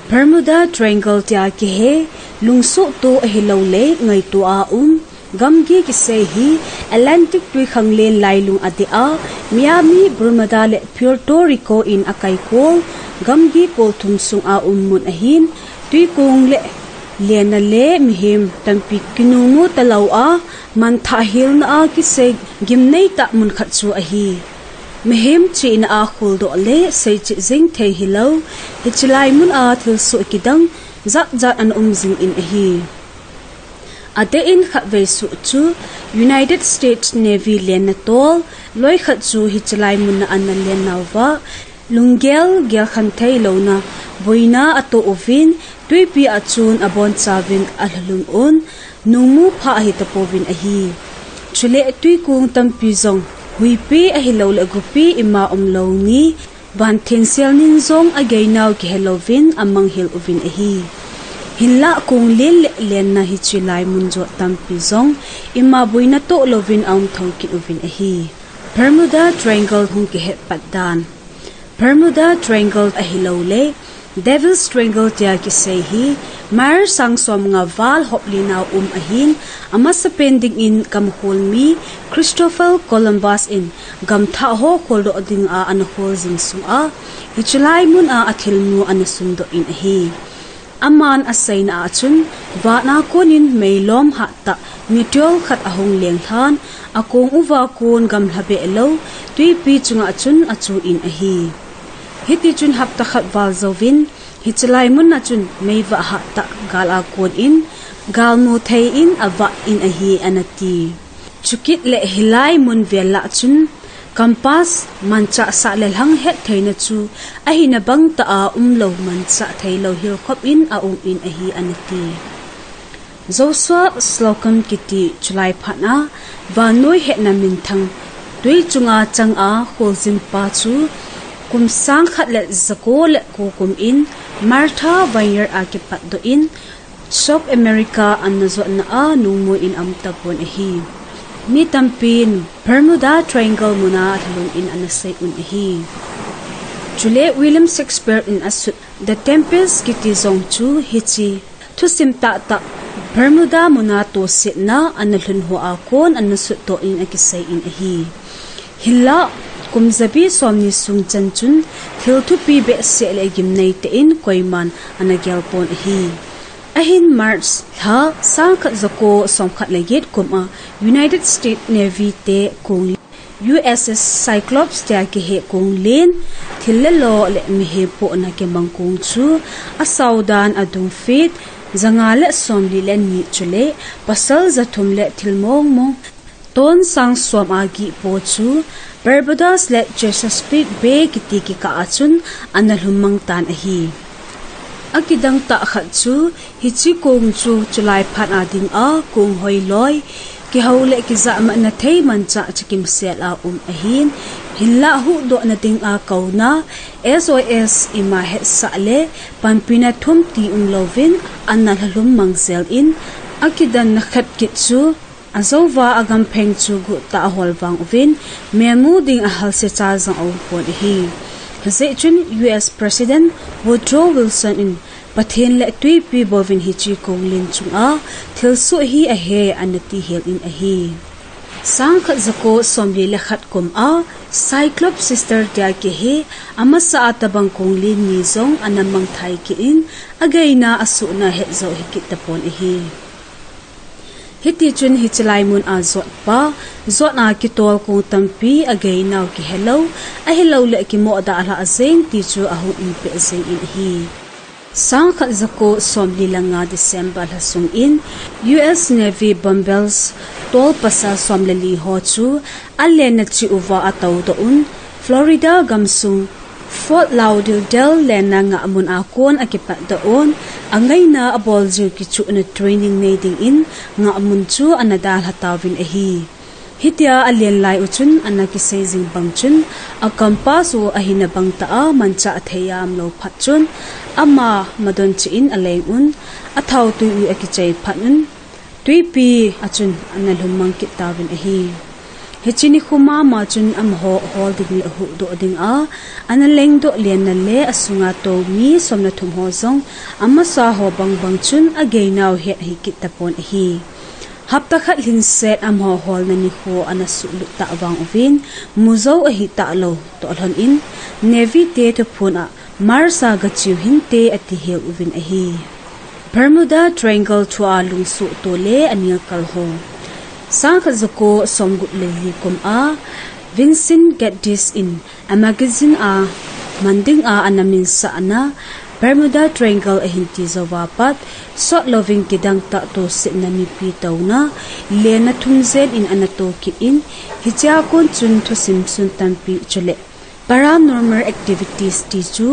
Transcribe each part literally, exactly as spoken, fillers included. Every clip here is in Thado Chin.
Bermuda Triangle tia kihe, lungsoh to ahilouleh ngaito a um gamgi kisei hi Atlantic twikhanglen lailung adeh a Miami, Bermuda le Puerto Rico in akaikol gamgi kolthum sunga um mun ahin, twikong le lenna le mihem tampi kinungmu talou a, manthah helna a kisei gimnei tah mun khat chu ahi. Mihem chihna a kholdoh le seichih jing thei hilou, hiche lai mun a thilsoh kidang jatjat ana um jingin ahi. Adeh in khatvei soh chu United States Navy lenna tol loi khat chu hiche lai mun a ana len nauva, lunggel gelkhen theilouna boina atoh uvin, twipi a chun abonchauvin alhalhum un, nungmu pha ahitapouvin ahi. Chule twikong tampi jong huipi ahilouleh gupi ima umlou ni, vantheng sel nin jong ageinau kihelouvin amanghel uvin ahi. Hinlah kong len le lenna hiche lai mun jot tampi jong ima boina toh louvin aum thou kit uvin ahi. Bermuda Triangle hung kihet pat dan. Bermuda Triangle ahilouleh Devil's Triangle tia kisei hi mile sang somnga val hop lenau um ahin, amasapen dingin gamkholmi Christopher Columbus in gamthah ho kholdoh dinga ana khol jing sunga, hiche lai mun a athilmu ana sundoh in ahi. Aman aseina a chun, vana konin meilom hattah meteor khat ahung lenglhan, akong uva kon gamlha behlou twipi chunga chun achu in ahi. Hitichun hapta khat val jouvin, hiche lai mun a chun meivah hattah gal a konin, galmu thei in avah in ahi, ana ti. Chukit le hilai mun vel lah chun, compass manchah sah le lhang hettheina chu ahina bangtah a umlou, manchah theilou hilkhop in aum in ahi, ana ti. Joshua Slocum kiti chulai phat a vannoi hetna minthang twi chunga chang a kholjin pa chu kum sangkhat le jako le ko kum in Martha Vineyard a kipatdoh in South America anna jotna a nungmu in aum tapon ahi. Mi tampin Bermuda Triangle mun a alhalhum in ana sei un ahi. Chule William Shakespeare in asut The Tempest kiti jong chu hiche thusim tahtah Bermuda mun a tosetna ana lhun ho a kon ana sutdoh in akisei in ahi. Hinlah kum jabi somni sung chan chun thil thupi behseh le gimnei tah in koiman ana gelpon ahi. Ahin March lha sangkhat jako somkhat le get kum a United States Navy te kong USS Cyclops tia kihe kong len, thil le lo le mihem pohna kimang kong chu asao dan adungfit janga le somli le ni chule pasal jathum le thil mongmong ton sang som a gih po chu Barbados le Chesapeake Bay kiti kikah a chun ana lhum mang tan ahi. Akidang tah khat chu hiche kong chu chulai phat a dinga kong hoiloi, kihou le kijahmatna thei manchah chakimsel a um ahin, hinlah huhdohna dinga kouna, SOS ima hetsah le panpina thum ti umlouvin ana lhalhum mang jel in, akidanna khat kit chu ajouva agampheng chu guhtah ahol vang uvin, melmu ding ahalsecha jong aum pon ahi. Hijeh chun US President Woodrow Wilson in Pathen le twipi bouvin hiche kong len chunga thilsoh hi ahe, ana tihel in ahi. Sangkhat jako somli le khat kum a Cyclops Sister tia kihe amasa a tobang kong len ni jong ana mangthai kit in, ageina asohna hetjou hikit tapon ahi. Hitichun hiche lai mun a jotpa, jot a kitol kong tampi ageinau kihelou, ahilouleh kimoh dalhah jeng ti chu ahung umpeh jeng in ahi. Sangkhat jako somli le nga December lha sung in US Navy bombers tol pasal som le li ho chu alenna cheh uva atoudoh un, Florida gamsung Fort Lauderdale lenna ngahmun a kon akipatdoh un, angaina aboljiu kichuhna training nei dingin ngahmun chu ana dalha tauvin ahi. Hitia alen lai u chun ana kisei jing bang chun, a compass u ahina bangtah a manchah thei a umlou phat chun, ama madon cheh in aleng un, athaotwi u akichai phat un, twipi a chun ana lhum mang kit tauvin ahi. Hiche nikho mama chun amaho hol ding le ahuhdoh dinga ana lengdoh lenna le asunga tou mi somle thum ho jong amasa ho bangbang chun ageinau het ahi kit tapon ahi. Hapta khat lhingset amaho holna nikho ana suhlut tah vang uvin, mujou ahi talou toh lhon in, Navy te thuphon a Mars a gachiu hinte ati heu uvin ahi. Bermuda Triangle thua lungsuhto le anelkal ho. Sangkhat jako somgup le li kum a Vincent Gaddis in a magazine a man dinga ana minsahna Bermuda Triangle ahin tijouva pat, sotlouvin kidang tah tosetna mipi touna, lenna thum jen in ana to kit in, hichea kon chun thusim sun tampi chule paranormal activities ti chu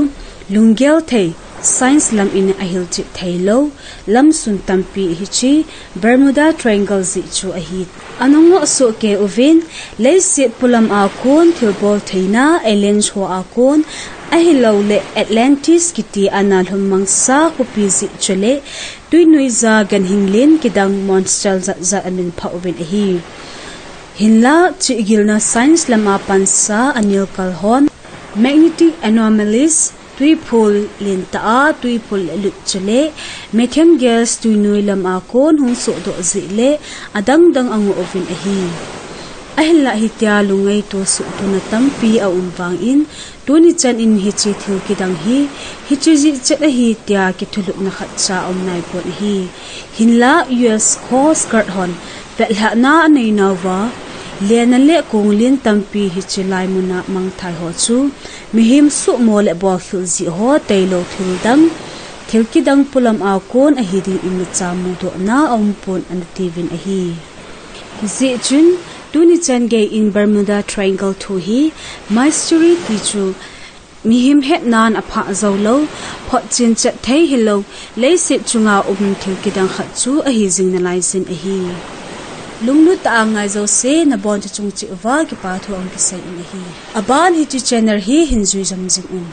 lunggel thei, science lam in ahilchet theilou lamsun tampi hiche Bermuda Triangle jeh chu ahi. Ana ngoh sohkei uvin, leiset polam a kon thilbol theina, aliens ho a kon, ahiloule Atlantis kiti ana lhum mangsa khopi jeh chule twinoi ja ganhing len kidang monster jatjat amin phah uvin ahi. Hinla chihgilna science lama pansa anelkal hon magnetic anomalies, twiphol lentah a twiphol alut chule methane gas twinoi lama kon hung sohdoh jeh le adangdang angoh uvin ahi. Ahinla hitia lungngaito suhtona tampi aum vangin, tuni chan in hiche thil kidang hi hiche jeh chet ahi tia kithulhupna khatcha aum naipon ahi. Hinla U S Coast Guard hon vetlhahna aneinauva, lenna le konglen tampi hiche lai muna mangthai ho chu mihem suhmo le bolkhel jeh ho tailou thildang, thil kidang polam a kon ahi ding imacha mudohna aumpon anatiuvin ahi. Hijeh chun, tuni chan gei in Bermuda Triangle thu hi mystery ti chu mihem hetnan aphah joulou, photchen chet thei hilou, leiset chunga um thil kidang khat chu ahi jing nalaiyin ahi. Lunglut tah a ngai jouse nabonchauva chung cheh uva kipa thu ahung kisei in ahi. Aban hiche channel hi hin jui jom jing un.